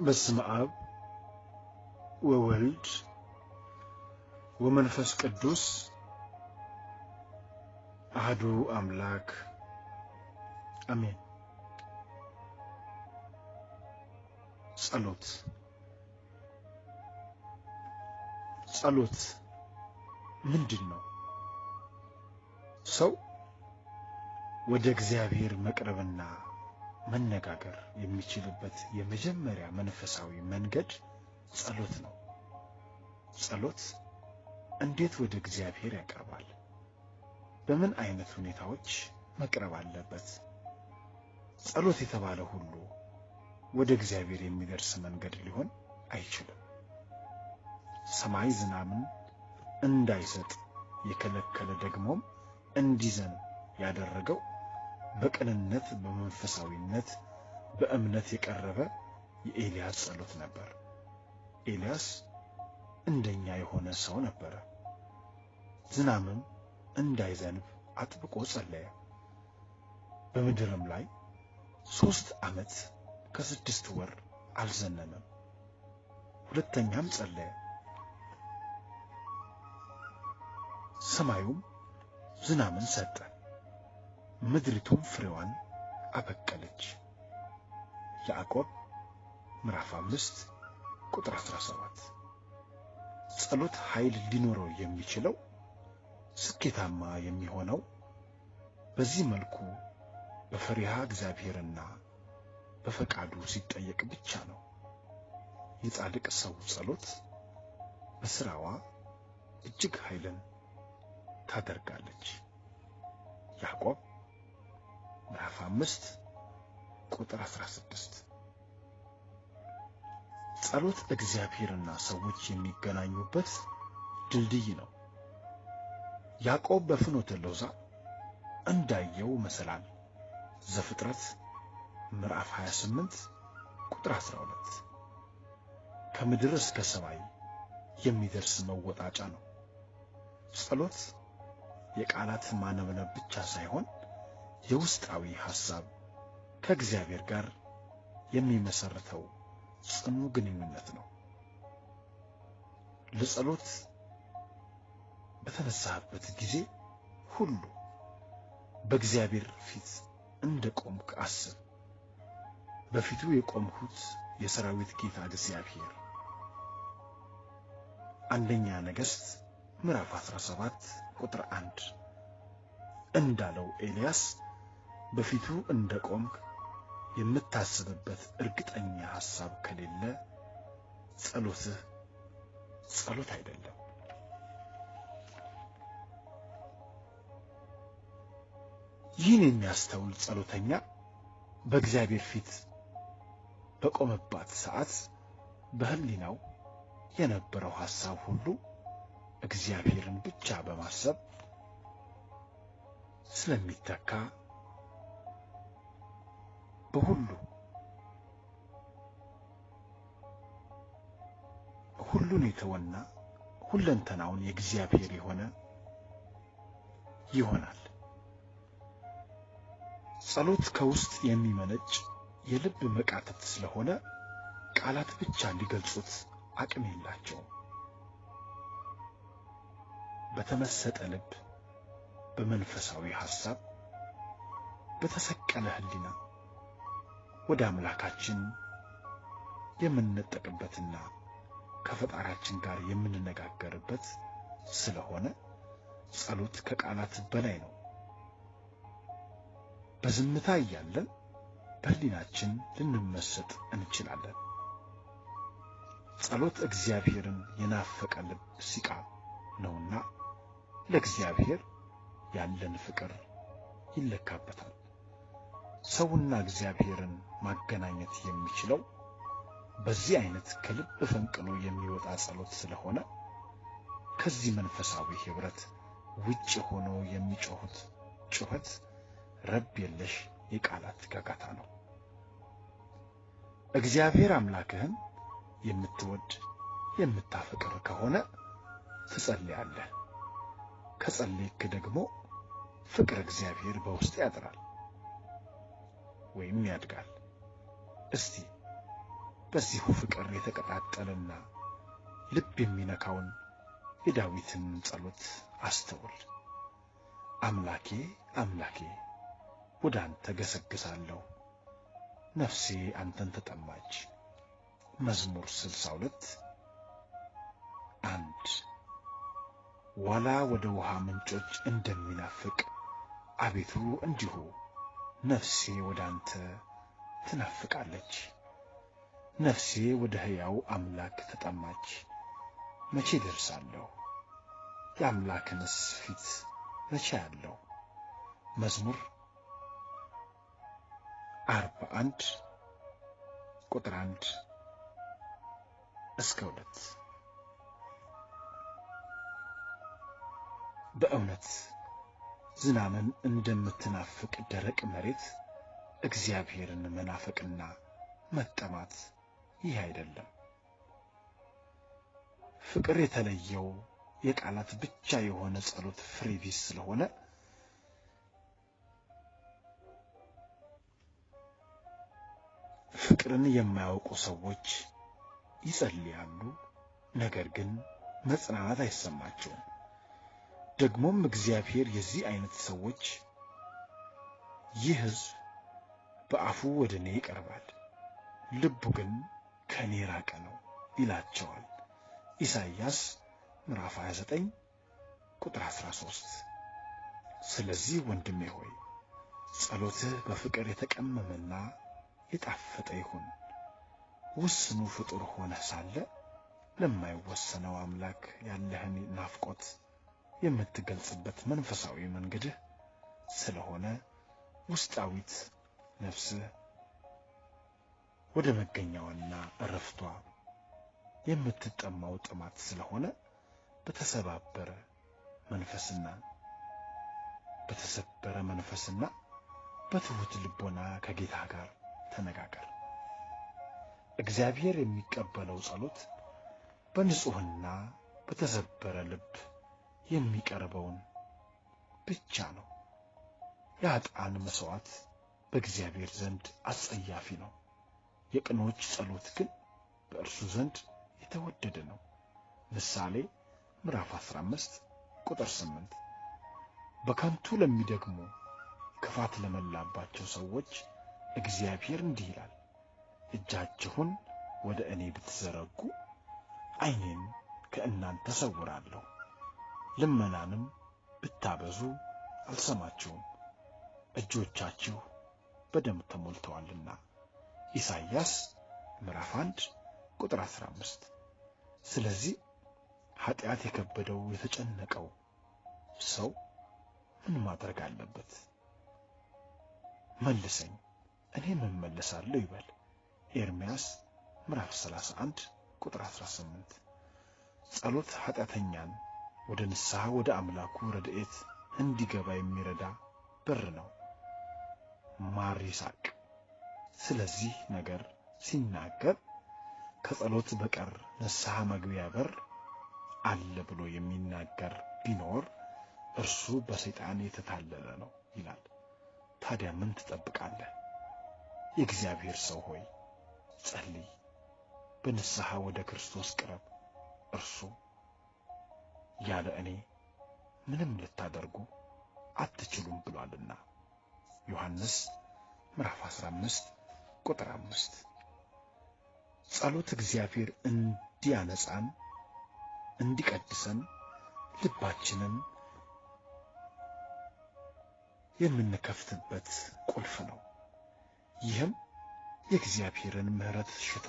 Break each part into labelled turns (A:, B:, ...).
A: በስመ አብ ወወልድ ወመንፈስ ቅዱስ አሐዱ አምላክ አሜን። ጸሎት ጸሎት ምንድን ነው? ሰው ወደ እግዚአብሔር መቅረብና መነጋገር የሚችልበት የመጀመሪያ መንፈሳዊ መንገድ ጸሎት ነው። ጸሎት እንዴት ወደ እግዚአብሔር ያቀርባል? በምን አይነት ሁኔታዎች መቅረብ አለበት? ጸሎት የተባለ ሁሉ ወደ እግዚአብሔር የሚደርስ መንገድ ሊሆን አይችልም። ሰማይ ዝናብን እንዳይሰጥ የከለከለ ደግሞም እንዲዘንብ ያደረገው በቅንነት፣ በመንፈሳዊነት፣ በእምነት የቀረበ የኤልያስ ጸሎት ነበር። ኤልያስ እንደኛ የሆነ ሰው ነበረ። ዝናብም እንዳይዘንብ አጥብቆ ጸለየ። በምድርም ላይ 3 ዓመት ከ6 ወር አልዘነበም። ሁለተኛም ጸለየ፣ ሰማዩም ዝናብን ሰጠ፣ ምድሪቱም ፍሬዋን አበቀለች። ያዕቆብ ምዕራፍ 5 ቁጥር 17። ጸሎት ኃይል ሊኖረው የሚችለው ስኬታማ የሚሆነው በዚህ መልኩ በፈሪሃ እግዚአብሔርና በፈቃዱ ሲጠየቅ ብቻ ነው። የጻድቅ ሰው ጸሎት በስራዋ እጅግ ኃይልን ታደርጋለች። ያዕቆብ ምዕራፍ 5 ቁጥር 16። ጸሎት እግዚአብሔርና ሰዎች የሚገናኙበት ድልድይ ነው። ያዕቆብ በፍኖተ ሎዛ እንዳየው መሰላል ዘፍጥረት ምዕራፍ 28 ቁጥር 12 ከምድር እስከ ሰማይ የሚደርስ መወጣጫ ነው። ጸሎት የቃላት ማነብነብ ብቻ ሳይሆን የውስጣዊ ሐሳብ ከእግዚአብሔር ጋር የሚመሰርተው ጽኑ ግንኙነት ነው። ለጸሎት በተነሳህበት ጊዜ ሁሉ በእግዚአብሔር ፊት እንደቆምክ አስብ። በፊቱ የቆምሁት የሰራዊት ጌታ እግዚአብሔር። አንደኛ ነገሥት ምዕራፍ 17 ቁጥር 1 እንዳለው ኤልያስ በፊቱ እንደቆምክ የምታስብበት እርግጠኛ ሐሳብ ከሌለ ጸሎትህ ጸሎት አይደለም። ይህን የሚያስተውል ጸሎተኛ በእግዚአብሔር ፊት በቆመባት ሰዓት በህሊናው የነበረው ሐሳብ ሁሉ እግዚአብሔርን ብቻ በማሰብ ስለሚተካ በሁሉ ሁሉን የተወና ሁለንተናውን የእግዚአብሔር የሆነ ይሆናል። ጸሎት ከውስጥ የሚመነጭ የልብ መቃተት ስለሆነ ቃላት ብቻ ሊገልጹት አቅም የላቸውም። በተመሰጠ ልብ፣ በመንፈሳዊ ሐሳብ፣ በተሰቀለ ህሊና ወደ አምላካችን የምንነጠቅበትና ከፈጣሪያችን ጋር የምንነጋገርበት ስለሆነ ጸሎት ከቃላት በላይ ነው። በዝምታ እያለን በህሊናችን ልንመሰጥ እንችላለን። ጸሎት እግዚአብሔርን የናፈቀ ልብ ሲቃ ነውና ለእግዚአብሔር ያለን ፍቅር ይለካበታል። ሰውና እግዚአብሔርን ማገናኘት የሚችለው በዚህ አይነት ከልብ ፈንቅሎ የሚወጣ ጸሎት ስለሆነ ከዚህ መንፈሳዊ ህብረት ውጭ ሆኖ የሚጮሁት ጩኸት ረብ የለሽ የቃላት ጋጋታ ነው። እግዚአብሔር አምላክህን የምትወድ የምታፈቅር ከሆነ ትጸልያለህ። ከጸለይክ ደግሞ ፍቅር እግዚአብሔር በውስጥ ያድራል ወይም ያድጋል። እስቲ በዚሁ ፍቅር የተቀጣጠለና ልብ የሚነካውን የዳዊትን ጸሎት አስተውል። አምላኬ አምላኬ ወደ አንተ ገሰግሳለሁ፣ ነፍሴ አንተን ተጠማች። መዝሙር 62 1። ዋላ ወደ ውሃ ምንጮች እንደሚናፍቅ አቤቱ እንዲሁ ነፍሴ ወደ አንተ ትናፍቃለች። ነፍሴ ወደ ሕያው አምላክ ተጠማች። መቼ ደርሳለሁ? የአምላክንስ ፊት መቼ አያለሁ? መዝሙር 41 ቁጥር 1 እስከ 2። በእውነት ዝናምን እንደምትናፍቅ ደረቅ መሬት እግዚአብሔርን መናፈቅና መጠማት ይህ አይደለም። ፍቅር የተለየው የቃላት ብቻ የሆነ ጸሎት ፍሬ ቢስ ስለሆነ ፍቅርን የማያውቁ ሰዎች ይጸልያሉ፣ ነገር ግን መጽናናት አይሰማቸውም። ደግሞም እግዚአብሔር የዚህ አይነት ሰዎች ይህ ሕዝብ በአፉ ወደ እኔ ይቀርባል፣ ልቡ ግን ከእኔ ራቀ ነው ይላቸዋል። ኢሳይያስ ምዕራፍ 29 ቁጥር 13። ስለዚህ ወንድሜ ሆይ ጸሎትህ በፍቅር የተቀመመና የጣፈጠ ይሁን። ውስኑ ፍጡር ሆነህ ሳለ ለማይወሰነው አምላክ ያለህን ናፍቆት የምትገልጽበት መንፈሳዊ መንገድህ ስለሆነ ውስጣዊት ነፍስህ ወደ መገኛዋና እረፍቷ የምትጠማው ጥማት ስለሆነ በተሰባበረ መንፈስና በተሰበረ መንፈስና በትሑት ልቦና ከጌታ ጋር ተነጋገር። እግዚአብሔር የሚቀበለው ጸሎት በንጹሕና በተሰበረ ልብ የሚቀርበውን ብቻ ነው። የኃጥአን መሥዋዕት በእግዚአብሔር ዘንድ አስጸያፊ ነው፣ የቅኖች ጸሎት ግን በእርሱ ዘንድ የተወደደ ነው። ምሳሌ ምዕራፍ 15 ቁጥር 8። በከንቱ ለሚደግሙ ክፋት ለመላባቸው ሰዎች እግዚአብሔር እንዲህ ይላል፣ እጃችሁን ወደ እኔ ብትዘረጉ ዓይኔን ከእናንተ እሰውራለሁ፣ ልመናንም ብታበዙ አልሰማችሁም፣ እጆቻችሁ በደም ተሞልተዋልና። ኢሳይያስ ምዕራፍ 1 ቁጥር 15። ስለዚህ ኃጢአት የከበደው የተጨነቀው ሰው ምን ማድረግ አለበት? መልሰኝ እኔም እመለሳለሁ ይበል። ኤርምያስ ምዕራፍ 31 ቁጥር 18። ጸሎት ኃጢአተኛን ወደ ንስሐ ወደ አምላኩ ረድኤት እንዲገባ የሚረዳ በር ነው። ማር ይስሐቅ ስለዚህ ነገር ሲናገር ከጸሎት በቀር ንስሐ መግቢያ በር አለ ብሎ የሚናገር ቢኖር እርሱ በሰይጣን የተታለለ ነው ይላል። ታዲያ ምን ትጠብቃለህ? የእግዚአብሔር ሰው ሆይ ጸልይ፣ በንስሐ ወደ ክርስቶስ ቅረብ። እርሱ ያለ እኔ ምንም ልታደርጉ አትችሉም ብሏልና። ዮሐንስ ምዕራፍ 15 ቁጥር 5። ጸሎት እግዚአብሔር እንዲያነጻን እንዲቀድሰን ልባችንን የምንከፍትበት ቁልፍ ነው። ይህም የእግዚአብሔርን ምሕረት ሽቶ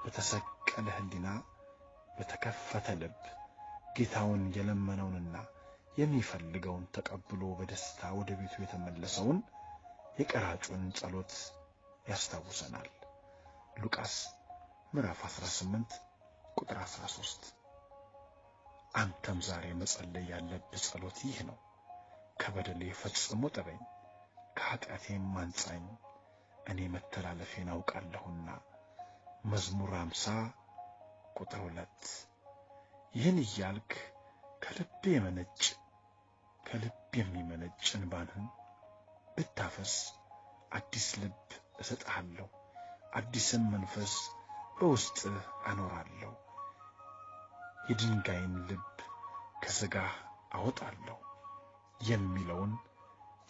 A: በተሰቀለ ሕሊና በተከፈተ ልብ ጌታውን የለመነውንና የሚፈልገውን ተቀብሎ በደስታ ወደ ቤቱ የተመለሰውን የቀራጩን ጸሎት ያስታውሰናል። ሉቃስ ምዕራፍ 18 ቁጥር 13። አንተም ዛሬ መጸለይ ያለብህ ጸሎት ይህ ነው። ከበደሌ ፈጽሞ ጠበኝ፣ ከኃጢአቴም አንጻኝ፣ እኔ መተላለፌን አውቃለሁና። መዝሙር 50 ቁጥር 2። ይህን እያልክ ከልብ የመነጭ ከልብ የሚመነጭ እንባህን ብታፈስ አዲስ ልብ እሰጥሃለሁ፣ አዲስም መንፈስ በውስጥህ አኖራለሁ፣ የድንጋይን ልብ ከሥጋህ አወጣለሁ የሚለውን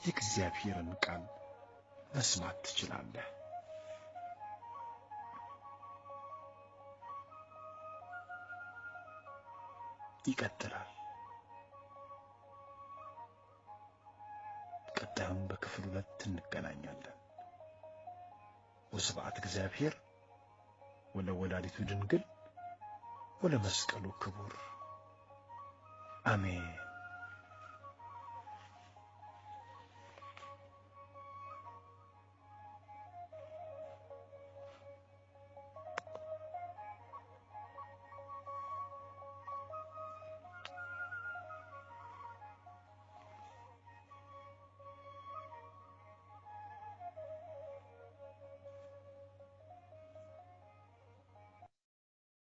A: የእግዚአብሔርን ቃል መስማት ትችላለህ። ይቀጥላል። ቀጣዩን በክፍል 2 እንገናኛለን። ወስብሐት እግዚአብሔር ወለወላዲቱ ድንግል ወለመስቀሉ ክቡር አሜን።